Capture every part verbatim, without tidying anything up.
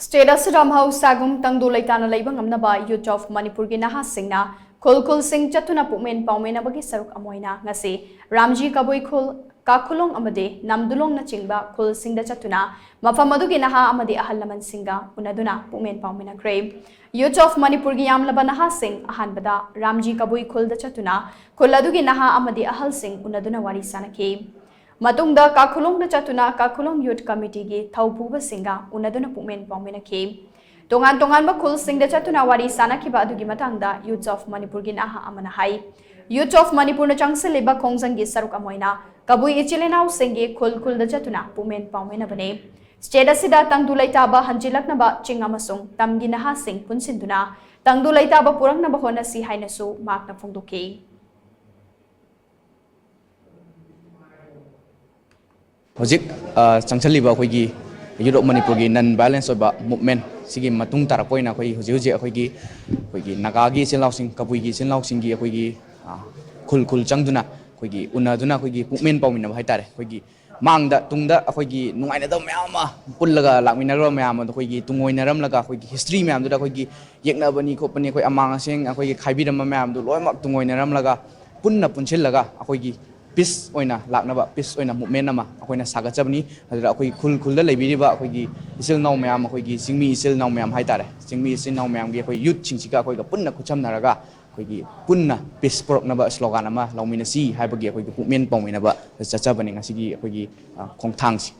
State ꯑꯁꯤꯗ ꯃꯍꯧꯁꯥꯒꯨꯝ ꯇꯪꯗꯨ ꯂꯩꯇꯥꯅ ꯂꯩꯕ ꯉꯝꯅꯕ Youth of ꯃꯅꯤꯄꯨꯔꯒꯤ ꯅꯍꯥꯁꯤꯡꯅ ꯈꯨꯜ ꯈꯨꯜꯁꯤꯡ ꯆꯠꯇꯨꯅ ꯄꯨꯛꯃꯦꯟ ꯄꯥꯎꯃꯤꯟꯅꯕꯒꯤ ꯁꯔꯨꯛ ꯑꯃ ꯑꯣꯏꯅ ꯉꯁꯤ ꯔꯥꯝꯖꯤ ꯀꯕꯨꯏ ꯈꯨꯜ ꯀꯥꯈꯨꯂꯣꯡ ꯑꯃꯗꯤ ꯅꯝꯗꯨꯂꯣꯡꯅꯆꯤꯡꯕ ꯈꯨꯜꯁꯤꯡꯗ ꯆꯠꯇꯨꯅ ꯃꯐꯝ ꯑꯗꯨꯒꯤ ꯅꯍꯥ ꯑꯃꯗꯤ ꯑꯍꯜ ꯂꯃꯟꯁꯤꯡꯒ ꯎꯅꯗꯨꯅ ꯄꯨꯛꯃꯦꯟ ꯄꯥꯎꯃꯤꯟꯅꯈ꯭ꯔꯦ꯫ Youth of ꯃꯅꯤꯄꯨꯔꯒꯤ ꯌꯥꯝꯂꯕ ꯅꯍꯥꯁꯤꯡ ꯑꯍꯥꯟꯕꯗ ꯔꯥꯝꯖꯤ ꯀꯕꯨꯏ ꯈꯨꯜꯗ ꯆꯠꯇꯨꯅ ꯈꯨꯜ ꯑꯗꯨꯒꯤ ꯅꯍꯥ ꯑꯃꯗꯤ ꯑꯍꯜꯁꯤꯡ ꯎꯅꯗꯨꯅ ꯋꯥꯔꯤ ꯁꯥꯅꯈꯤ꯫ ꯃꯇꯨꯡꯗ ꯀꯥꯈꯨꯂꯣꯡꯗ ꯆꯠꯇꯨꯅ ꯀꯥꯈꯨꯂꯣꯡ Youth Committeeꯒꯤ ꯊꯧꯄꯨꯕꯁꯤꯡꯒ ꯎꯅꯗꯨꯅ ꯄꯨꯛꯃꯦꯟ ꯄꯥꯎꯃꯤꯟꯅꯈꯤ꯫ ꯇꯣꯉꯥꯟ ꯇꯣꯉꯥꯟꯕ ꯈꯨꯜꯁꯤꯡꯗ ꯆꯠꯇꯨꯅ ꯋꯥꯔꯤ ꯁꯥꯅꯈꯤꯕ ꯑꯗꯨꯒꯤ ꯃꯇꯥꯡꯗ Youth of ꯃꯅꯤꯄꯨꯔꯒꯤ ꯅꯍꯥ ꯑꯃꯅ ꯍꯥꯏ, Youth of ꯃꯅꯤꯄꯨꯔꯅ ꯆꯪꯁꯤꯜꯂꯤꯕ ꯈꯣꯡꯖꯪꯒꯤ ꯁꯔꯨꯛ ꯑꯃ ꯑꯣꯏꯅ ꯀꯕꯨꯏ ꯏꯆꯤꯜ ꯏꯅꯥꯎꯁꯤꯡꯒꯤ ꯈꯨꯜ ꯈꯨꯜꯗ ꯆꯠꯇꯨꯅ ꯄꯨꯛꯃꯦꯟ ꯄꯥꯎꯃꯤꯟꯅꯕꯅꯤ꯫ State ꯑꯁꯤꯗ ꯇꯪꯗꯨ ꯂꯩꯇꯥꯕ ꯍꯟꯖꯤꯜꯂꯛꯅꯕ ꯆꯤꯡ ꯑꯃꯁꯨꯡ ꯇꯝꯒꯤ ꯅꯍꯥꯁꯤꯡ ꯄꯨꯟꯁꯤꯟꯗꯨꯅ ꯇꯪꯗꯨ ꯂꯩꯇꯥꯕ ꯄꯨꯔꯛꯅꯕ ꯍꯣꯠꯅꯁꯤ ꯍꯥꯏꯅꯁꯨ ꯃꯍꯥꯛꯅ ꯐꯣꯡꯗꯣꯛꯈꯤ꯫ ꯍꯧꯖꯤꯛ ꯑ, ꯆꯪꯁꯤꯜꯂꯤꯕ ꯑꯩꯈꯣꯏꯒꯤ Youth of ꯃꯅꯤꯄꯨꯔꯒꯤ non violence ꯑꯣꯏꯕ movement ꯁꯤꯒꯤ ꯃꯇꯨꯡ ꯇꯥꯔꯛꯄ ꯑꯣꯏꯅ ꯑꯩꯈꯣꯏ ꯍꯧꯖꯤꯛ ꯍꯧꯖꯤꯛ ꯑꯩꯈꯣꯏꯒꯤ ꯑꯩꯈꯣꯏꯒꯤ ꯅꯥꯒꯥꯒꯤ ꯏꯆꯤꯜ ꯏꯅꯥꯎꯁꯤꯡ, ꯀꯕꯨꯏꯒꯤ ꯏꯆꯤꯜ ꯏꯅꯥꯎꯁꯤꯡꯒꯤ ꯑꯩꯈꯣꯏꯒꯤ ꯑ, ꯈꯨꯜ ꯈꯨꯜ ꯆꯪꯗꯨꯅ ꯑꯩꯈꯣꯏꯒꯤ ꯎꯅꯗꯨꯅ ꯑꯩꯈꯣꯏꯒꯤ ꯄꯨꯛꯃꯦꯟ ꯄꯥꯎꯃꯤꯟꯅꯕ ꯍꯥꯏꯇꯥꯔꯦ꯫ ꯑꯩꯈꯣꯏꯒꯤ ꯃꯥꯡꯗ ꯇꯨꯡꯗ ꯑꯩꯈꯣꯏꯒꯤ ꯅꯨꯡꯉꯥꯏꯅꯗꯕ ꯃꯌꯥꯝ ꯑꯃ ꯄꯨꯜꯂꯒ ꯂꯥꯛꯃꯤꯟꯅꯈ꯭ꯔꯕ ꯃꯌꯥꯝ ꯑꯗꯣ ꯑꯩꯈꯣꯏꯒꯤ ꯇꯨꯡꯑꯣꯏꯅꯔꯝꯂꯒ ꯑꯩꯈꯣꯏꯒꯤ history ꯃꯌꯥꯝꯗꯨꯗ ꯑꯩꯈꯣꯏꯒꯤ ꯌꯦꯛꯅꯕꯅꯤ ꯈꯣꯠꯄꯅꯤ, ꯑꯩꯈꯣꯏ ꯑꯃꯥꯡ ꯑꯁꯦꯡ ꯑꯩꯈꯣꯏꯒꯤ ꯈꯥꯏꯕꯤꯔꯝꯕ ꯃꯌꯥꯝꯗꯨ ꯂꯣꯏꯅꯃꯛ ꯇꯨꯡꯑꯣꯏꯅꯔꯝꯂꯒ ꯄꯨꯟꯅ ꯄꯨꯟꯁꯤꯜꯂꯒ ꯑꯩꯈꯣꯏꯒꯤ peace ꯑꯣꯏꯅ ꯂꯥꯛꯅꯕ, peace ꯑꯣꯏꯅ movement ꯑꯃ ꯑꯩꯈꯣꯏꯅ ꯁꯥꯒꯠꯆꯕꯅꯤ꯫ ꯑꯗꯨꯗ ꯑꯩꯈꯣꯏ ꯈꯨꯜ ꯈꯨꯜꯗ ꯂꯩꯕꯤꯔꯤꯕ ꯑꯩꯈꯣꯏꯒꯤ ꯏꯆꯤꯜ ꯏꯅꯥꯎ ꯃꯌꯥꯝ, ꯑꯩꯈꯣꯏꯒꯤ ꯆꯤꯡꯃꯤ ꯏꯆꯤꯜ ꯏꯅꯥꯎ ꯃꯌꯥꯝ ꯍꯥꯏꯇꯥꯔꯦ, ꯆꯤꯡꯃꯤ ꯏꯆꯤꯜ ꯏꯅꯥꯎ ꯃꯌꯥꯝꯒꯤ ꯑꯩꯈꯣꯏ youthꯁꯤꯡꯁꯤꯒ ꯑꯩꯈꯣꯏꯒ ꯄꯨꯟꯅ ꯈꯨꯠꯁꯝꯅꯔꯒ ꯑꯩꯈꯣꯏꯒꯤ ꯄꯨꯟꯅ peace ꯄꯨꯔꯛꯅꯕ slogan ꯑꯃ ꯂꯧꯃꯤꯟꯅꯁꯤ ꯍꯥꯏꯕꯒꯤ ꯑꯩꯈꯣꯏꯒꯤ ꯄꯨꯛꯃꯦꯟ ꯄꯥꯎꯃꯤꯟꯅꯕ ꯆꯠꯆꯕꯅꯤ ꯉꯁꯤꯒꯤ ꯑꯩꯈꯣꯏꯒꯤ, ꯑ, ꯈꯣꯡꯊꯥꯡꯁꯤ꯫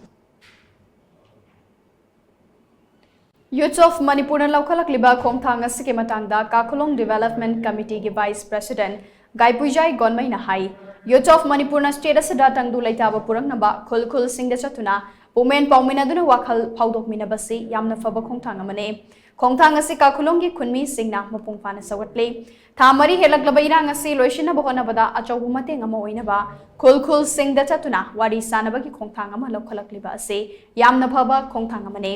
Youth of ꯃꯅꯤꯄꯨꯔꯅ ꯂꯧꯈꯠꯂꯛꯂꯤꯕ ꯈꯣꯡꯊꯥꯡ ꯑꯁꯤꯒꯤ ꯃꯇꯥꯡꯗ ꯀꯥꯈꯨꯂꯣꯡ Development Committeeꯒꯤ Vice President ꯒꯥꯏꯄꯨꯏꯖꯥꯏ ꯒꯣꯟꯃꯩꯅ high, Youth of ꯃꯅꯤꯄꯨꯔꯅ state ꯑꯁꯤꯗ ꯇꯪꯗꯨ ꯂꯩꯇꯥꯕ ꯄꯨꯔꯛꯅꯕ ꯈꯨꯜ ꯈꯨꯜꯁꯤꯡꯗ ꯆꯠꯇꯨꯅ ꯄꯨꯛꯃꯦꯟ ꯄꯥꯎꯃꯤꯟꯅꯗꯨꯅ ꯋꯥꯈꯜ ꯐꯥꯎꯗꯣꯛꯃꯤꯟꯅꯕꯁꯤ ꯌꯥꯝꯅ ꯐꯕ ꯈꯣꯡꯊꯥꯡ ꯑꯃꯅꯤ꯫ ꯈꯣꯡꯊꯥꯡ ꯑꯁꯤ ꯀꯥꯈꯨꯂꯣꯡꯒꯤ ꯈꯨꯟꯃꯤꯁꯤꯡꯅ ꯃꯄꯨꯡ ꯐꯥꯅ ꯁꯧꯒꯠꯂꯤ꯫ ꯊꯥ ꯃꯔꯤ ꯍꯦꯜꯂꯛꯂꯕ ꯏꯔꯥꯡ ꯑꯁꯤ ꯂꯣꯏꯁꯤꯟꯅꯕ ꯍꯣꯠꯅꯕꯗ ꯑꯆꯧꯕ ꯃꯇꯦꯡ ꯑꯃ ꯑꯣꯏꯅꯕ ꯈꯨꯜ ꯈꯨꯜꯁꯤꯡꯗ ꯆꯠꯇꯨꯅ ꯋꯥꯔꯤ ꯁꯥꯅꯕꯒꯤ ꯈꯣꯡꯊꯥꯡ ꯑꯃ ꯂꯧꯈꯠꯂꯛꯂꯤꯕ ꯑꯁꯤ ꯌꯥꯝꯅ ꯐꯕ ꯈꯣꯡꯊꯥꯡ ꯑꯃꯅꯤ꯫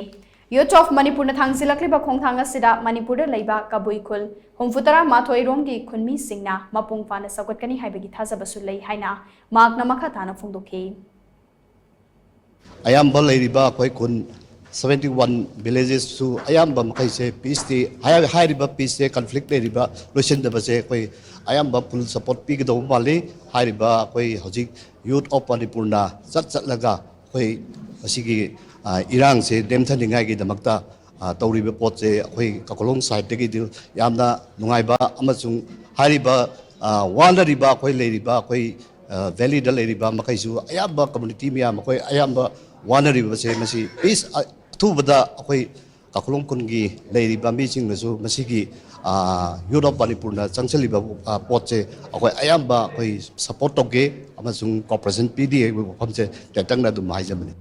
Youth of ꯃꯅꯤꯄꯨꯔꯅ ꯊꯥꯡꯖꯤꯜꯂꯛꯂꯤꯕ ꯈꯣꯡꯊꯥꯡ ꯑꯁꯤꯗ ꯃꯅꯤꯄꯨꯔꯗ ꯂꯩꯕ ꯀꯕꯨꯏ ꯈꯨꯜ ꯍꯨꯝꯐꯨꯇꯔꯥ ꯃꯥꯊꯣꯏ ꯔꯣꯝꯒꯤ ꯈꯨꯟꯃꯤꯁꯤꯡꯅ ꯃꯄꯨꯡ ꯐꯥꯅ ꯁꯧꯒꯠꯀꯅꯤ ꯍꯥꯏꯕꯒꯤ ꯊꯥꯖꯕꯁꯨ ꯂꯩ ꯍꯥꯏꯅ ꯃꯍꯥꯛꯅ ꯃꯈꯥ ꯇꯥꯅ ꯐꯣꯡꯗꯣꯛꯈꯤ꯫ ꯑꯌꯥꯝꯕ ꯂꯩꯔꯤꯕ ꯑꯩꯈꯣꯏ ꯈꯨꯟ ꯁꯕꯦꯟꯇꯤ ꯋꯥꯟ ꯚꯤꯂꯦꯖꯦꯁꯁꯨ ꯑꯌꯥꯝꯕ ꯃꯈꯩꯁꯦ ꯄꯤꯁꯇꯤ, ꯍꯥꯏꯔꯤꯕ ꯄꯤꯁꯁꯦ, ꯀꯟꯐ꯭ꯂꯤꯛ ꯂꯩꯔꯤꯕ, ꯂꯣꯏꯁꯤꯟꯗꯕꯁꯦ ꯑꯩꯈꯣꯏ ꯑꯌꯥꯝꯕ ꯐꯨꯜ ꯁꯄꯣꯔꯠ ꯄꯤꯒꯗꯧꯕ ꯃꯥꯜꯂꯤ꯫ ꯍꯥꯏꯔꯤꯕ ꯑꯩꯈꯣꯏ ꯍꯧꯖꯤꯛ ꯌꯨꯠ ꯑꯣꯐ ꯃꯅꯤꯄꯨꯔꯅ ꯆꯠ ꯆꯠꯂꯒ ꯑꯩꯈꯣꯏ ꯃꯁꯤꯒꯤ ꯏꯔꯥꯡꯁꯦ ꯅꯦꯝꯊꯅꯤꯡꯉꯥꯏꯒꯤꯗꯃꯛꯇ ꯇꯧꯔꯤꯕ ꯄꯣꯠꯁꯦ ꯑꯩꯈꯣꯏ ꯀꯥꯈꯣꯡ ꯁꯥꯏꯠꯇꯒꯤꯗꯤ ꯌꯥꯝꯅ ꯅꯨꯡꯉꯥꯏꯕ ꯑꯃꯁꯨꯡ ꯍꯥꯏꯔꯤꯕ ꯋꯥꯅꯔꯤꯕ ꯑꯩꯈꯣꯏ ꯂꯩꯔꯤꯕ ꯑꯩꯈꯣꯏ ꯚꯦꯂꯤꯗ ꯂꯩꯔꯤꯕ ꯃꯈꯩꯁꯨ ꯑꯌꯥꯝꯕ ꯀꯝꯃꯨꯅꯤꯇꯤ ꯃꯌꯥꯝ ꯑꯩꯈꯣꯏ ꯑꯌꯥꯝꯕ ꯋꯥꯅꯔꯤꯕꯁꯦ ꯃꯁꯤ ꯄꯤꯁ ꯑꯊꯨꯕꯗ ꯑꯩꯈꯣꯏ ꯀꯥꯈꯣꯡ ꯈꯨꯟꯒꯤ ꯂꯩꯔꯤꯕ ꯃꯤꯁꯤꯡꯅꯁꯨ ꯃꯁꯤꯒꯤ ꯌꯨꯠ ꯑꯣꯐ ꯃꯅꯤꯄꯨꯔꯅ ꯆꯪꯁꯤꯜꯂꯤꯕ ꯄꯣꯠꯁꯦ ꯑꯩꯈꯣꯏ ꯑꯌꯥꯝꯕ ꯑꯩꯈꯣꯏ ꯁꯄꯣꯔꯠ ꯇꯧꯒꯦ ꯑꯃꯁꯨꯡ ꯀꯣꯑꯣꯄꯔꯦꯁꯟ ꯄꯤꯔꯤ ꯍꯥꯏꯕ ꯋꯥꯐꯝꯁꯦ ꯇꯦꯟꯇꯛꯅ ꯑꯗꯨꯝ ꯍꯥꯏꯖꯕꯅꯤ꯫